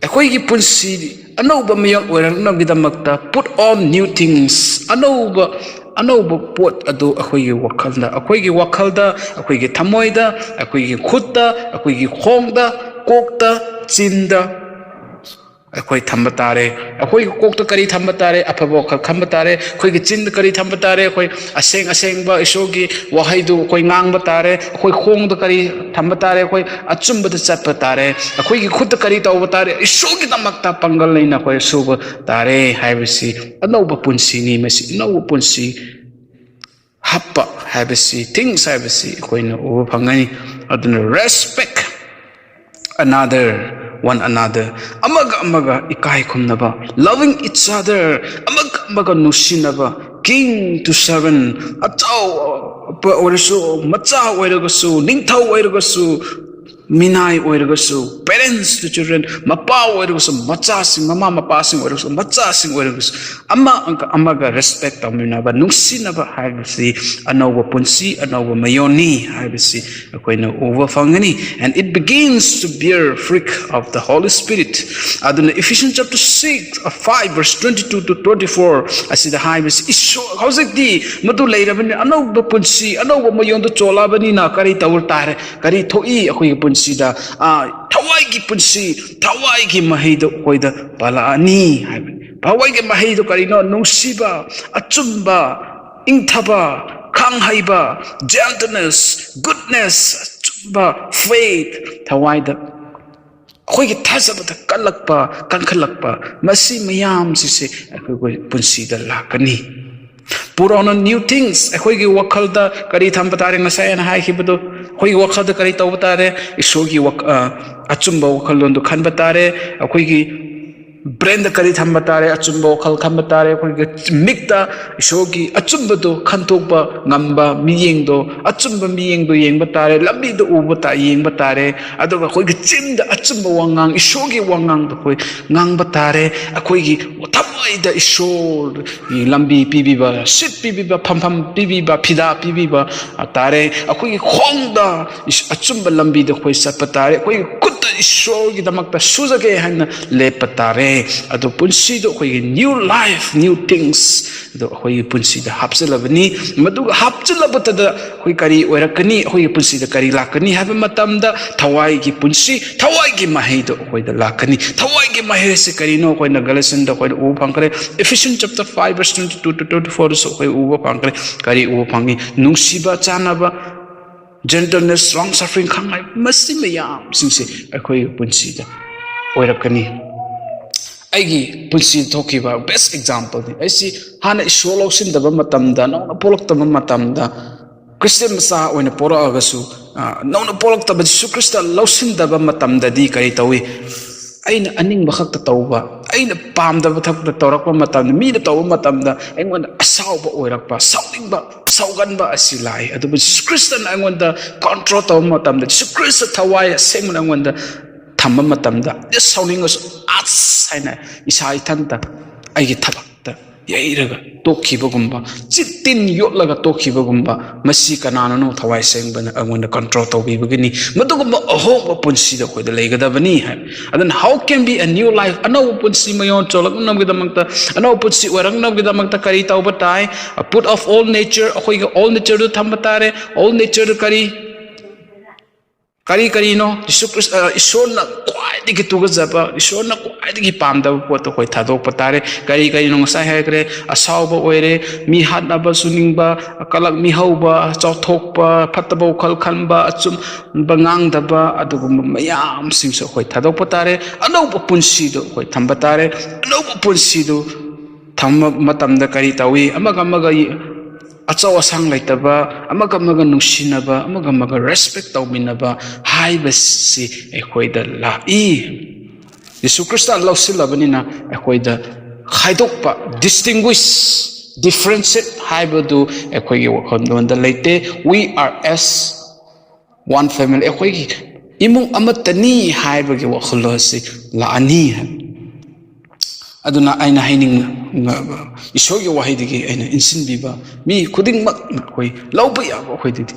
ꯑꯩꯈꯣꯏꯒꯤ ꯄꯨꯟꯁꯤ ꯑꯅꯧꯕ ꯃꯤꯑꯣꯏ ꯑꯣꯏꯔꯛꯅꯕꯒꯤꯗꯃꯛꯇ, "Put on new things", ꯑꯅꯧꯕ, ꯑꯅꯧꯕ ꯄꯣꯠ ꯑꯗꯨ ꯑꯩꯈꯣꯏꯒꯤ ꯋꯥꯈꯜꯗ, ꯑꯩꯈꯣꯏꯒꯤ ꯋꯥꯈꯜꯗ, ꯑꯩꯈꯣꯏꯒꯤ ꯊꯃꯣꯏꯗ, ꯑꯩꯈꯣꯏꯒꯤ ꯈꯨꯠꯇ, ꯑꯩꯈꯣꯏꯒꯤ ꯈꯣꯡꯗ, ꯀꯣꯛꯇ, ꯆꯤꯟꯗ ꯑꯩꯈꯣꯏ ꯊꯝꯕ ꯇꯥꯔꯦ꯫ ꯑꯩꯈꯣꯏꯒꯤ ꯀꯣꯛꯇ ꯀꯔꯤ ꯊꯝꯕ ꯇꯥꯔꯦ? ꯑꯐꯕ ꯋꯥꯈꯜ ꯈꯟꯕ ꯇꯥꯔꯦ꯫ ꯑꯩꯈꯣꯏꯒꯤ ꯆꯤꯟꯗ ꯀꯔꯤ ꯊꯝꯕ ꯇꯥꯔꯦ? ꯑꯩꯈꯣꯏ ꯑꯁꯦꯡ ꯑꯁꯦꯡꯕ ꯏꯁꯣꯔꯒꯤ ꯋꯥꯍꯩꯗꯨ ꯑꯩꯈꯣꯏ ꯉꯥꯡꯕ ꯇꯥꯔꯦ꯫ ꯑꯩꯈꯣꯏ ꯈꯣꯡꯗ ꯀꯔꯤ ꯊꯝꯕ ꯇꯥꯔꯦ? ꯑꯩꯈꯣꯏ ꯑꯆꯨꯝꯕꯗ ꯆꯠꯄ ꯇꯥꯔꯦ꯫ ꯑꯩꯈꯣꯏꯒꯤ ꯈꯨꯠꯇ ꯀꯔꯤ ꯇꯧꯕ ꯇꯥꯔꯦ? ꯏꯁꯣꯔꯒꯤꯗꯃꯛꯇ ꯄꯥꯡꯒꯜ ꯂꯩꯅ ꯑꯩꯈꯣꯏ ꯁꯨꯕ ꯇꯥꯔꯦ ꯍꯥꯏꯕꯁꯤ ꯑꯅꯧꯕ ꯄꯨꯟꯁꯤꯅꯤ꯫ ꯃꯁꯤ ꯑꯅꯧꯕ ꯄꯨꯟꯁꯤ ꯍꯥꯞꯄ ꯍꯥꯏꯕꯁꯤ, things ꯍꯥꯏꯕꯁꯤ ꯑꯩꯈꯣꯏꯅ ꯎꯕ ꯐꯪꯒꯅꯤ꯫ ꯑꯗꯨꯅ, "Respect another, one another", ꯑꯃꯒ ꯑꯃꯒ ꯏꯀꯥꯏ ꯈꯨꯝꯅꯕ, "Loving each other", ꯑꯃꯒ ꯑꯃꯒ ꯅꯨꯡꯁꯤꯅꯕ, "King to servant", ꯑꯆꯧꯕ ꯑꯣꯏꯔꯁꯨ, ꯃꯆꯥ ꯑꯣꯏꯔꯒꯁꯨ, ꯅꯤꯡꯊꯧ ꯑꯣꯏꯔꯒꯁꯨ, ꯃꯤꯅꯥꯏ ꯑꯣꯏꯔꯒꯁꯨ, parents to children, ꯃꯄꯥ ꯑꯣꯏꯔꯒꯁꯨ, ꯃꯆꯥꯁꯤꯡ, ꯃꯃꯥ ꯃꯄꯥꯁꯤꯡ ꯑꯣꯏꯔꯒꯁꯨ, ꯃꯆꯥꯁꯤꯡ ꯑꯣꯏꯔꯒꯁꯨ, ꯑꯃꯒ ꯑꯃꯒ respect ꯇꯧꯃꯤꯟꯅꯕ, ꯅꯨꯡꯁꯤꯅꯕ ꯍꯥꯏꯕꯁꯤ ꯑꯅꯧꯕ ꯄꯨꯟꯁꯤ, ꯑꯅꯧꯕ ꯃꯌꯣꯟꯅꯤ ꯍꯥꯏꯕꯁꯤ ꯑꯩꯈꯣꯏꯅ ꯎꯕ ꯐꯪꯒꯅꯤ꯫ "And it begins to bear fruit of the Holy Spirit." ꯑꯗꯨꯅ Ephesians chapter six, uh, five verse twenty-two to twenty-four ꯑꯁꯤꯗ ꯍꯥꯏꯕꯁꯤ, ꯏꯁꯣꯔ, ꯍꯧꯖꯤꯛꯇꯤ ꯃꯗꯨ ꯂꯩꯔꯕꯅꯤꯅ, ꯑꯅꯧꯕ ꯄꯨꯟꯁꯤ, ꯑꯅꯧꯕ ꯃꯌꯣꯟꯗ ꯆꯣꯜꯂꯕꯅꯤꯅ ꯀꯔꯤ ꯇꯧꯕ ꯇꯥꯔꯦ? ꯀꯔꯤ ꯊꯣꯛꯏ ꯑꯩꯈꯣꯏꯒꯤ ꯄꯨꯟꯁꯤ? ꯁꯤꯗ, ꯑꯥ, ꯊꯋꯥꯏꯒꯤ ꯄꯨꯟꯁꯤ, ꯊꯋꯥꯏꯒꯤ ꯃꯍꯩꯗꯣ ꯑꯩꯈꯣꯏꯗ ꯄꯥꯜꯂꯛꯑꯅꯤ ꯍꯥꯏꯕꯅꯤ꯫ ꯊꯋꯥꯏꯒꯤ ꯃꯍꯩꯗꯣ ꯀꯔꯤꯅꯣ? ꯅꯨꯡꯁꯤꯕ, ꯑꯆꯨꯝꯕ, ꯏꯪꯊꯕ, ꯈꯥꯡꯍꯩꯕ, gentleness, goodness, ꯑꯆꯨꯝꯕ, faith, ꯊꯋꯥꯏꯗ ꯑꯩꯈꯣꯏꯒꯤ ꯊꯥꯖꯕꯗ ꯀꯜꯂꯛꯄ, ꯀꯟꯈꯠꯂꯛꯄ, ꯃꯁꯤ ꯃꯌꯥꯝꯁꯤꯁꯦ ꯑꯩꯈꯣꯏ ꯄꯨꯟꯁꯤꯗ ꯂꯥꯛꯀꯅꯤ꯫ Put on a new things. ꯑꯩꯈꯣꯏꯒꯤ ꯋꯥꯈꯜꯗ ꯀꯔꯤ ꯊꯝꯕ ꯇꯥꯔꯦ? ꯉꯁꯥꯏ ꯑꯩꯅ ꯍꯥꯏꯈꯤꯕꯗꯣ, ꯑꯩꯈꯣꯏꯒꯤ ꯋꯥꯈꯜꯗ ꯀꯔꯤ ꯇꯧꯕ ꯇꯥꯔꯦ? ꯏꯁꯣꯔꯒꯤ ꯋꯥꯈ-, ꯑ, ꯑꯆꯨꯝꯕ ꯋꯥꯈꯜꯂꯣꯟꯗꯣ ꯈꯟꯕ ꯇꯥꯔꯦ꯫ ꯑꯩꯈꯣꯏꯒꯤ brainꯗ ꯀꯔꯤ ꯊꯝꯕ ꯇꯥꯔꯦ? ꯑꯆꯨꯝꯕ ꯋꯥꯈꯜ ꯈꯟꯕ ꯇꯥꯔꯦ꯫ ꯑꯩꯈꯣꯏꯒꯤ ꯃꯤꯠꯇ ꯏꯁꯣꯔꯒꯤ ꯑꯆꯨꯝꯕꯗꯣ ꯈꯟꯇꯣꯛꯄ ꯉꯝꯕ ꯃꯤꯠꯌꯦꯡꯗꯣ, ꯑꯆꯨꯝꯕ ꯃꯤꯠꯌꯦꯡꯗꯣ ꯌꯦꯡꯕ ꯇꯥꯔꯦ꯫ ꯂꯝꯕꯤꯗ ꯎꯕ ꯇꯥ-, ꯌꯦꯡꯕ ꯇꯥꯔꯦ꯫ ꯑꯗꯨꯒ ꯑꯩꯈꯣꯏꯒꯤ ꯆꯤꯟꯗ ꯑꯆꯨꯝꯕ ꯋꯥꯉꯥꯡ, ꯏꯁꯣꯔꯒꯤ ꯋꯥꯉꯥꯡꯗꯣ ꯑꯩꯈꯣꯏ ꯉꯥꯡꯕ ꯇꯥꯔꯦ꯫ ꯑꯩꯈꯣꯏꯒꯤ ꯊꯃꯣꯏꯗ ꯏꯁꯣꯔꯒꯤ ꯂꯝꯕꯤ ꯄꯤꯕꯤꯕ, ꯁꯤꯠ ꯄꯤꯕꯤꯕ, ꯐꯝꯐꯝ ꯄꯤꯕꯤꯕ, ꯐꯤꯗꯥ ꯄꯤꯕꯤꯕ ꯇꯥꯔꯦ꯫ ꯑꯩꯈꯣꯏꯒꯤ ꯈꯣꯡꯗ ꯏꯁ-, ꯑꯆꯨꯝꯕ ꯂꯝꯕꯤꯗ ꯑꯩꯈꯣꯏ ꯆꯠꯄ ꯇꯥꯔꯦ꯫ ꯑꯩꯈꯣꯏꯒꯤ ꯈꯨꯠꯇ ꯏꯁꯣꯔꯒꯤꯗꯃꯛꯇ ꯁꯨꯖꯒꯦ ꯍꯥꯏꯅ ꯂꯦꯞꯄ ꯇꯥꯔꯦ꯫ ꯑꯗꯣ ꯄꯨꯟꯁꯤꯗꯣ ꯑꯩꯈꯣꯏꯒꯤ new life, new things ꯑꯗꯣ ꯑꯩꯈꯣꯏꯒꯤ ꯄꯨꯟꯁꯤꯗ ꯍꯥꯞꯆꯤꯜꯂꯕꯅꯤ꯫ ꯃꯗꯨꯒ ꯍꯥꯞꯆꯤꯜꯂꯕꯗꯨꯗ ꯑꯩꯈꯣꯏ ꯀꯔꯤ ꯑꯣꯏꯔꯛꯀꯅꯤ? ꯑꯩꯈꯣꯏꯒꯤ ꯄꯨꯟꯁꯤꯗ ꯀꯔꯤ ꯂꯥꯛꯀꯅꯤ ꯍꯥꯏꯕ ꯃꯇꯝꯗ ꯊꯋꯥꯏꯒꯤ ꯄꯨꯟꯁꯤ, ꯊꯋꯥꯏꯒꯤ ꯃꯍꯩꯗꯣ ꯑꯩꯈꯣꯏꯗ ꯂꯥꯛꯀꯅꯤ꯫ ꯊꯋꯥꯏꯒꯤ ꯃꯍꯩ ꯑꯁꯤ ꯀꯔꯤꯅꯣ? ꯑꯩꯈꯣꯏꯅ Galatiansꯗ ꯑꯩꯈꯣꯏꯅ ꯎꯕ ꯐꯪꯈ꯭ꯔꯦ꯫ Ephesians chapter five verse twenty-two to twenty-fourꯗꯁꯨ ꯑꯩꯈꯣꯏ ꯎꯕ ꯐꯪꯈ꯭ꯔꯦ꯫ ꯀꯔꯤ ꯎꯕ ꯐꯪꯉꯤ? ꯅꯨꯡꯁꯤꯕ, ꯆꯥꯟꯅꯕ, gentleness, long suffering, ꯈꯪꯉꯥꯏ, ꯃꯁꯤ ꯃꯌꯥꯝꯁꯤꯡꯁꯦ ꯑꯩꯈꯣꯏꯒꯤ ꯄꯨꯟꯁꯤꯗ ꯑꯣꯏꯔꯛꯀꯅꯤ꯫ ꯑꯩꯒꯤ ꯄꯨꯟꯁꯤꯗ ꯊꯣꯛꯈꯤꯕ best exampleꯅꯤ꯫ ꯑꯩꯁꯤ ꯍꯥꯟꯅ ꯏꯁꯣꯔ ꯂꯧꯁꯤꯟꯗꯕ ꯃꯇꯝꯗ, ꯅꯧꯅ ꯄꯣꯛꯂꯛꯇꯕ ꯃꯇꯝꯗ, ꯈ꯭ꯔꯤꯁꯇꯤꯌꯥꯟ ꯃꯆꯥ ꯑꯣꯏꯅ ꯄꯣꯛꯂꯛꯑꯒꯁꯨ, ꯑ, ꯅꯧꯅ ꯄꯣꯛꯂꯛꯇꯕ ꯖꯤꯁꯨ ꯈ꯭ꯔꯤꯁꯇ ꯂꯧꯁꯤꯟꯗꯕ ꯃꯇꯝꯗꯗꯤ ꯀꯔꯤ ꯇꯧꯏ? ꯑꯩꯅ ꯑꯅꯤꯡꯕ ꯈꯛꯇ ꯇꯧꯕ, ꯑꯩꯅ ꯄꯥꯝꯗꯕ ꯊꯕꯛꯇ ꯇꯧꯔꯛꯄ ꯃꯇꯝꯗ, ꯃꯤꯅ ꯇꯧꯕ ꯃꯇꯝꯗ ꯑꯩꯉꯣꯟꯗ ꯑꯁꯥꯎꯕ ꯑꯣꯏꯔꯛꯄ, ꯁꯥꯎꯅꯤꯡꯕ, ꯁꯥꯎꯒꯟꯕ ꯑꯁꯤ ꯂꯥꯛꯏ꯫ ꯑꯗꯨꯕꯨ ꯖꯤꯁꯨ ꯈ꯭ꯔꯤꯁꯇꯅ ꯑꯩꯉꯣꯟꯗ control ꯇꯧꯕ ꯃꯇꯝꯗ, ꯖꯤꯁꯨ ꯈ꯭ꯔꯤꯁꯇ ꯊꯋꯥꯏ ꯑꯁꯦꯡꯕꯅ ꯑꯩꯉꯣꯟꯗ ꯊꯝꯕ ꯃꯇꯝꯗ, just ꯁꯥꯎꯅꯤꯡꯉꯁꯨ "ꯑꯁ" ꯍꯥꯏꯅ ꯏꯁꯥ ꯏꯊꯟꯇ ꯑꯩꯒꯤ ꯊꯕꯛꯇ ꯌꯩꯔꯒ ꯇꯣꯛꯈꯤꯕꯒꯨꯝꯕ, ꯆꯤꯠ ꯇꯤꯟ ꯌꯣꯠꯂꯒ ꯇꯣꯛꯈꯤꯕꯒꯨꯝꯕ, ꯃꯁꯤ ꯀꯅꯥꯅꯅꯣ? ꯊꯋꯥꯏ ꯁꯦꯡꯕꯅ ꯑꯩꯉꯣꯟꯗ control ꯇꯧꯕꯤꯕꯒꯤꯅꯤ꯫ ꯃꯗꯨꯒꯨꯝꯕ ꯑꯍꯣꯡꯕ ꯄꯨꯟꯁꯤꯗ ꯑꯩꯈꯣꯏꯗ ꯂꯩꯒꯗꯕꯅꯤ ꯍꯥꯏ꯫ ꯑꯗꯨꯅ how can be a new life? ꯑꯅꯧꯕ ꯄꯨꯟꯁꯤ ꯃꯌꯣꯟ ꯆꯣꯜꯂꯛꯅꯕꯒꯤꯗꯃꯛꯇ, ꯑꯅꯧꯕ ꯄꯨꯟꯁꯤ ꯑꯣꯏꯔꯛꯅꯕꯒꯤꯗꯃꯛꯇ ꯀꯔꯤ ꯇꯧꯕ ꯇꯥꯏ? Put off all nature, ꯑꯩꯈꯣꯏꯒꯤ old natureꯗꯨ ꯊꯝꯕ ꯇꯥꯔꯦ꯫ Old natureꯗꯨ ꯀꯔꯤ? ꯀꯔꯤ ꯀꯔꯤꯅꯣ ꯖꯤꯁꯨ ꯈ꯭ꯔꯤꯁ-, ꯑ, ꯏꯁꯣꯔꯅ ꯈ꯭ꯋꯥꯏꯗꯒꯤ ꯇꯨꯒꯠꯆꯕ, ꯏꯁꯣꯔꯅ ꯈ꯭ꯋꯥꯏꯗꯒꯤ ꯄꯥꯝꯗꯕ ꯄꯣꯠꯇꯣ ꯑꯩꯈꯣꯏ ꯊꯥꯗꯣꯛꯄ ꯇꯥꯔꯦ꯫ ꯀꯔꯤ ꯀꯔꯤꯅꯣ? ꯉꯁꯥꯏ ꯍꯥꯏꯈ꯭ꯔꯦ, ꯑꯁꯥꯎꯕ ꯑꯣꯏꯔꯦ, ꯃꯤ ꯍꯥꯠꯅꯕ ꯁꯨꯅꯤꯡꯕ, ꯀꯂꯛ ꯃꯤꯍꯧꯕ, ꯆꯥꯎꯊꯣꯛꯄ, ꯐꯠꯇꯕ ꯋꯥꯈꯜ ꯈꯟꯕ, ꯑꯆꯨꯝꯕ ꯉꯥꯡꯗꯕ, ꯑꯗꯨꯒꯨꯝꯕ ꯃꯌꯥꯝꯁꯤꯡꯁꯨ ꯑꯩꯈꯣꯏ ꯊꯥꯗꯣꯛꯄ ꯇꯥꯔꯦ꯫ ꯑꯅꯧꯕ ꯄꯨꯟꯁꯤꯗꯣ ꯑꯩꯈꯣꯏ ꯊꯝꯕ ꯇꯥꯔꯦ꯫ ꯑꯅꯧꯕ ꯄꯨꯟꯁꯤꯗꯨ ꯊꯝꯕ ꯃꯇꯝꯗ ꯀꯔꯤ ꯇꯧꯏ? ꯑꯃꯒ ꯑꯃꯒ ꯑꯆꯧ ꯑꯁꯥꯡ ꯂꯩꯇꯕ, ꯑꯃꯒ ꯑꯃꯒ ꯅꯨꯡꯁꯤꯅꯕ, ꯑꯃꯒ ꯑꯃꯒ ꯔꯦꯁꯄꯦꯛ ꯇꯧꯃꯤꯟꯅꯕ ꯍꯥꯏꯕꯁꯤ ꯑꯩꯈꯣꯏꯗ ꯂꯥꯛꯏ꯫ ꯌꯤꯁꯨ ꯈ꯭ꯔꯤꯁꯇ ꯂꯧꯁꯤꯜꯂꯕꯅꯤꯅ ꯑꯩꯈꯣꯏꯗ ꯈꯥꯏꯗꯣꯛꯄ, ꯗꯤꯁꯇꯤꯡꯒ꯭ꯋꯤꯁ, ꯗꯤꯐ꯭ꯔꯦꯟꯁꯤꯌꯦꯠ ꯍꯥꯏꯕꯗꯨ ꯑꯩꯈꯣꯏꯒꯤ ꯋꯥꯈꯜꯂꯣꯟꯗ ꯂꯩꯇꯦ꯫ We are as one family, ꯑꯩꯈꯣꯏꯒꯤ ꯏꯃꯨꯡ ꯑꯃꯠꯇꯅꯤ ꯍꯥꯏꯕꯒꯤ ꯋꯥꯈꯜꯂꯣꯟ ꯑꯁꯤ ꯂꯥꯛꯑꯅꯤ ꯍꯥꯏꯕ꯫ ꯑꯗꯨꯅ ꯑꯩꯅ ꯍꯥꯏꯅꯤꯡ-, ꯏꯁꯣꯔꯒꯤ ꯋꯥꯍꯩꯗꯒꯤ ꯑꯩꯅ ꯏꯟꯁꯤꯟꯕꯤꯕ ꯃꯤ ꯈꯨꯗꯤꯡꯃꯛꯅ ꯑꯩꯈꯣꯏ ꯂꯧꯕ ꯌꯥꯕ, ꯑꯩꯈꯣꯏꯗꯗꯤ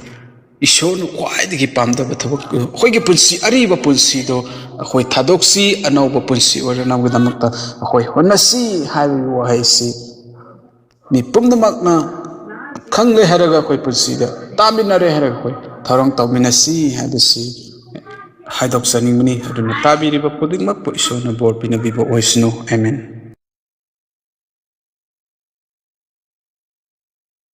ꯏꯁꯣꯔꯅ ꯈ꯭ꯋꯥꯏꯗꯒꯤ ꯄꯥꯝꯗꯕ ꯊꯕꯛ, ꯑꯩꯈꯣꯏꯒꯤ ꯄꯨꯟꯁꯤ, ꯑꯔꯤꯕ ꯄꯨꯟꯁꯤꯗꯣ ꯑꯩꯈꯣꯏ ꯊꯥꯗꯣꯛꯁꯤ, ꯑꯅꯧꯕ ꯄꯨꯟꯁꯤ ꯑꯣꯏꯅꯅꯕꯒꯤꯗꯃꯛꯇ ꯑꯩꯈꯣꯏ ꯍꯣꯠꯅꯁꯤ ꯍꯥꯏꯕꯒꯤ ꯋꯥꯍꯩꯁꯤ ꯃꯤ ꯄꯨꯝꯅꯃꯛꯅ ꯈꯪꯂꯦ ꯍꯥꯏꯔꯒ ꯑꯩꯈꯣꯏ ꯄꯨꯟꯁꯤꯗ ꯇꯥꯃꯤꯟꯅꯔꯦ ꯍꯥꯏꯔꯒ ꯑꯩꯈꯣꯏ ꯊꯧꯔꯥꯡ ꯇꯧꯃꯤꯟꯅꯁꯤ ꯍꯥꯏꯕꯁꯤ ꯍꯥꯏꯗꯣꯛꯆꯅꯤꯡꯕꯅꯤ꯫ ꯑꯗꯨꯅ ꯇꯥꯕꯤꯔꯤꯕ ꯈꯨꯗꯤꯡꯃꯛꯄꯨ ꯏꯁꯣꯔꯅ ꯕꯣꯔ ꯄꯤꯅꯕꯤꯕ ꯑꯣꯏꯁꯅꯨ꯫ ꯑꯥꯃꯦꯟ꯫